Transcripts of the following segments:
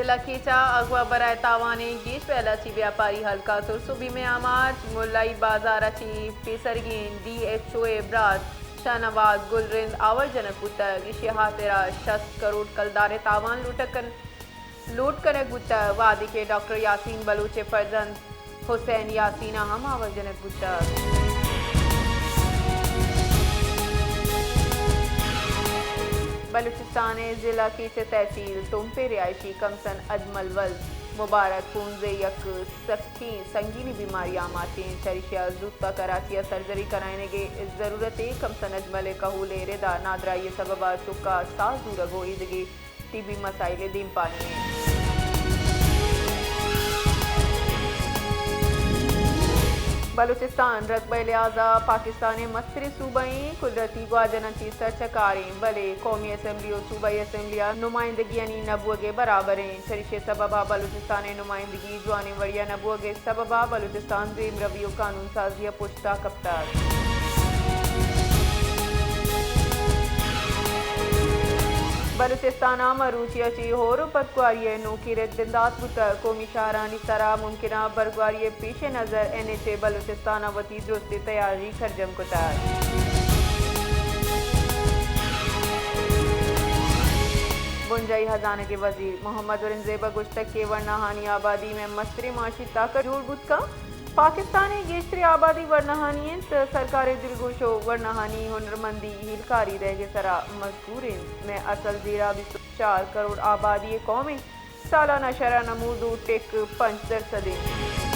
لکیچ ءَ اغوا برائے تاوانیں گیش بیلاچی بیاپاری ہلک ءَ ترس ءُ بیم ءِ آماچ۔ ملائی بازار ءَ چہ پیسرگیں ڈی ایچ او ءِ برات شاہنواز گل رند آور جنگ بوتگ، ایشی ءِ ہاترا شست کروڑ کلدار ءِ تاوان لوٹ کن-، لوٹ کنگ بوتگ، وہدے کہ ڈاکٹر یاسین بلوچ ءِ فرزند حسین یاسین ءَ ہم آور جنگ بوتگ۔ بلوچستان ءِ ضلع کیچ ءِ تحصیل تمپ ءِ رہائشی کمسن اجمل ولد مبارک پونز ءِ یک سکیں سنگینیں بیماری ءِ آماچ اِنت، چریشی ءَ زوت ءَ کراچی ءَ سرجری کنائینگ ءِ ضرورت اِنت۔ کمسن اجمل ءِ کہول ءِ رد ءَ نادراہی ءِ سبب ءَ چک ءَ ساہ زورگ ءُ ایدگہ طبی مسائل ءِ دیمپانی اِنت۔ بلوچستان رقبہ ءِ لحاظ ءَ پاکستان ءِ مستریں صوبہ ایں، قدرتی گواجناں چہ سرچکار ایں، بلے قومی اسمبلی ءُ صوبائی اسمبلی ءَ نمائندگیانی نہ بوگ ءِ برابر ایں۔ چریشی ءِ سبب ءَ بلوچستان ءِ نمائندگی جوانیں وڑے ءَ نہ بوگ ءِ سبب ءَ بلوچستان دیمروی ءُ قانون سازی ءِ پشت ءَ کپتگ۔ بلوچستان ءَ مروچی ءَ چہ ہور ءُ پدگواری ءِ نوکیں رد بندات بوتگ۔ قومی شاہراہانی سرا ممکنہ برگواری ءِ پیش نظر این ایچ اے بلوچستان ءَ وتی درستیں تیاری سرجم کتگ۔ بنجاہی ہزانگ ءِ وزیر محمد اورنگزیب ءَ گوشتگ کہ ورناہانی آبادی مئے مستریں معاشی طاقت جوڑ بوت کنت۔ پاکستان ءِ گیشتریں آبادی ورناہانی اِنت، سرکار ءِ دلگوش ءُ ورناہانی ہنرمندی ہیلکاری دئیگ ءِ سرا مزدور اِنت۔ مئے اصل زیراں بیست ءُ چار کروڑ آبادی ءِ قوم اِنت، سالانہ شرح نمو دو ٹک پنچ درسد اِنت۔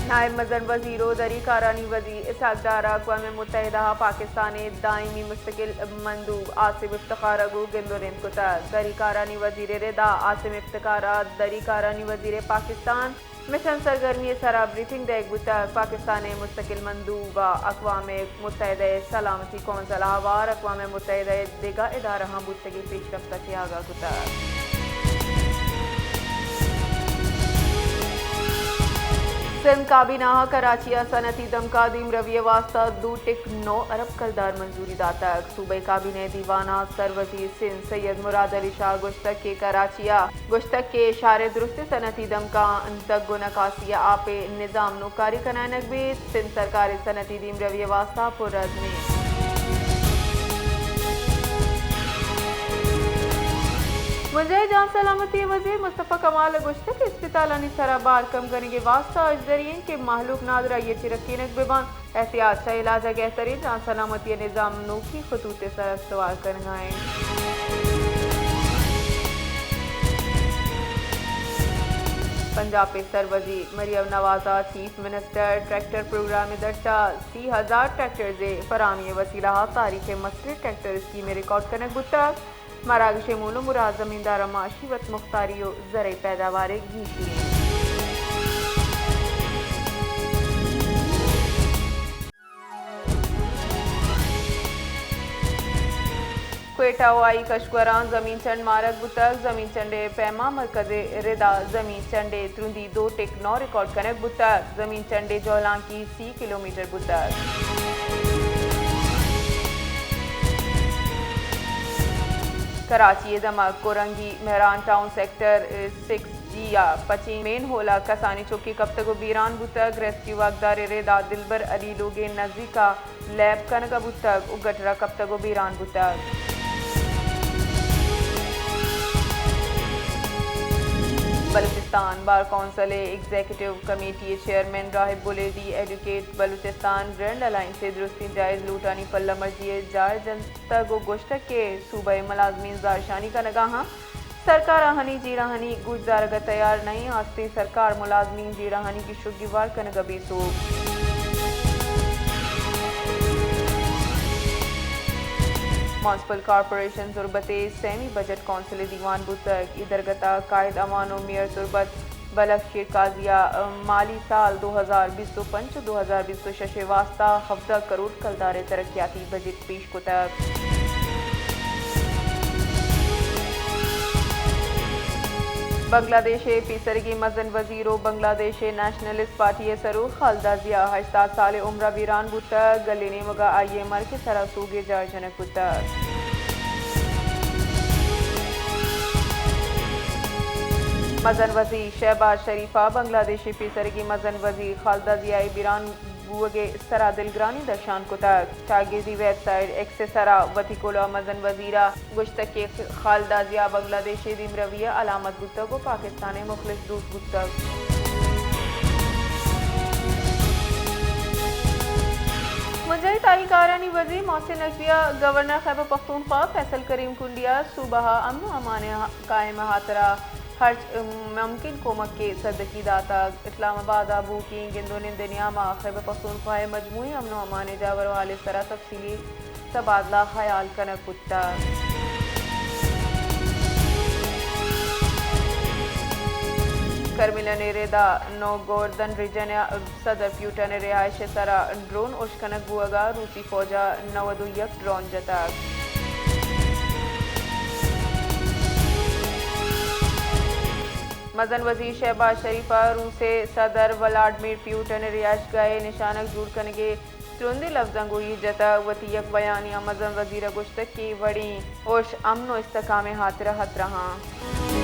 نائب مزن وزیر ءُ دری کارانی وزیر اسحاق ڈار ءَ اقوام متحدہ ءَ پاکستان ءِ دائمی مستقل مندوب عاصم افتخار ءَ گوں گند ءُ نند کتگ۔ دری کارانی وزیر ءِ رد ءَ عاصم افتخار ءَ دری کارانی وزیر پاکستان مشن سرگرمی ءِ سرا بریفنگ دئیگ بوتگ۔ پاکستان ءِ مستقل مندوب ءَ اقوام متحدہ ءِ سلامتی کونسل ءَ ہوار اقوام متحدہ ءِ دگہ ادارہاں بوتگیں پیشرفت ءَ چہ آگاہ کتگ۔ سندھ کابینہ ءَ کراچی ءَ صنعتی دمگ ءِ دیمروی ءِ واستہ دو ٹک نو ارب کلدار منظوری داتگ۔ صوبائی کابینہ ءِ دیوان ءَ سروزیر سندھ سید مراد علی شاہ ءَ گوشتگ کہ کراچی ءَ گوشتگ کہ شہر ءِ درستیں صنعتی دمگاں دگ ءُ نکاسی ءِ آپ ءِ نظام نوکاری کنائینگ بیت۔ سندھ سرکار ءِ صنعتی دیمروی ءِ واستہ پرعزم اِنت۔ بنجاہی جان سلامتی ءِ وزیر مصطفی کمال ءَ گوشتگ کہ اسپتالانی سرا بار کم کنگ ءِ واستہ اژدری اِنت کہ مہلوک نادراہی ءَ چہ رکینگ بہ بنت۔ احتیاط چہ علاج ءَ گہتر اِنت، جان سلامتی ءِ نظام نوکیں خطوط ءِ سرا استوار کنگ ءَ اِنت۔ پنجاب ءِ سروزیر مریم نواز ءَ چیف منسٹر ٹریکٹر پروگرام ءِ درچ ءَ سی ہزار ٹریکٹرز ءِ فراہمی ءِ وسیلہ ءَ تاریخ ءِ مستریں ٹریکٹر اسکیم ءِ ریکارڈ کنگ بوتگ۔ مراگش ءِ مول ءُ مراد زمینداراں معاشی وت مختاری ءُ زرعی پیداوار ءِ گیشی اِنت۔ کوئٹہ ءُ آئی کشکوراں زمین چنڈ مارگ بوتگ۔ زمین چنڈ ءِ پیما مرکز ءِ ردا زمین چنڈ ءِ ترندی دو ٹک نو ریکارڈ کنگ بوتگ۔ زمین چنڈ ءِ جہلانکی سی کلومیٹر بوتگ۔ کراچی ءِ دمگ کورنگی مہران ٹاؤن سیکٹر سکس جی ءَ پچیں مین ہول ءَ کسانیں چکے کپتگ ءُ بیران بوتگ۔ ریسکیو واکدار ءِ ردا دلبر علی لوگ ءِ نزیک ءَ لیب کنگ ءَ بوتگ ءُ گٹر ءَ کپتگ ءُ بیران بوتگ۔ بلوچستان بار کونسل ءِ ایگزیکٹو کمیٹی ءِ چیئرمین راہب بلیدی ایجوکیٹ بلوچستان گرینڈ الائنس ءِ درستیں جائز لوٹانی پلہ مرزی ءِ جار جنتگ ءُ گوشتگ کہ صوبہ ءِ ملازمین زہرشانی کنگ ءَ اَنت، سرکار آہانی جیڑہانی گوشدارگ ءَ تیار نہ اِنت، ہستیں سرکار ملازمین جیڑہانی گیش ءُ گیوار کنگ ءَ بے سوب۔ میونسپل کارپوریشن تربت ءِ سیمی بجٹ کونسل ءِ دیوان بوتگ۔ اے درگت ءَ قائد اعوان ءُ میئر تربت بلخ شیر قاضی ءَ مالی سال دو ہزار بیست ءُ پنچ ءُ دو ہزار بیست ءُ شش ءِ واستہ ہفدہ کروڑ کلدار ءِ ترقیاتی بجٹ پیش کتگ۔ بنگلہ دیش ءِ پیسریگیں مزن وزیر ءُ بنگلہ دیش ءِ نیشنلسٹ پارٹی ءِ سروک خالدہ ضیاء ہشتاد سال ءِ عمر ءَ بیران بوتگ۔ گل ءِ نیمگ ءَ آئی ءِ مرگ ءِ سرا سوگ ءِ جار جنگ بوتگ۔ مزن وزیر شہباز شریف ء بنگلہ دیش ء پیسریگیں مزن وزیر خالدہ ضیاء ء بیران بوگ ء سرا دلگرانی درشان کتگ۔ چاگردی ویب سائٹ ایکس ء سرا وتی کلوہ مزن وزیر ء گوشتگ کہ خالدہ ضیاء بنگلہ دیش ء دیمروی ء علامت بوتگ و پاکستان ء مخلص دوست بوتگ۔ بنجاہی تاہی کارانی وزیر محسن نقوی ء گورنر خیبر پختونخوا فیصل کریم کنڈی ء صوبہ ء امن و امان ء قائم ء ہاترا ہرچ ممکن کمک ء سدکی داتگ۔ اسلام آباد ء بوھوکیں گند و نند ء نیام ء خیبر پختونخوا ء مجموعی امن و امان ء جاور و حال ء سرا تفصیلی تبادلہ خیال کنگ بوتگ۔ کرملن ء ردا نو گوردن ریجن ء صدر پیوٹن ء رہائش ء سرا ڈرون اشکنگ بوہگا روسی فوج ء نود و یک ڈرون جتگ۔ مزن وزیر شہباز شریف ء روس ء صدر ولادمیر پیوٹن ء رہائشگاہ ء نشانگ جوڑ کنگ ء ترندیں لبزاں گوں ہیر جتگ۔ وتی یک بیانی ء مزن وزیر ء گوشتگ کہ وڑیں اش امن و استحکام ء ہاترا ہترہ آں۔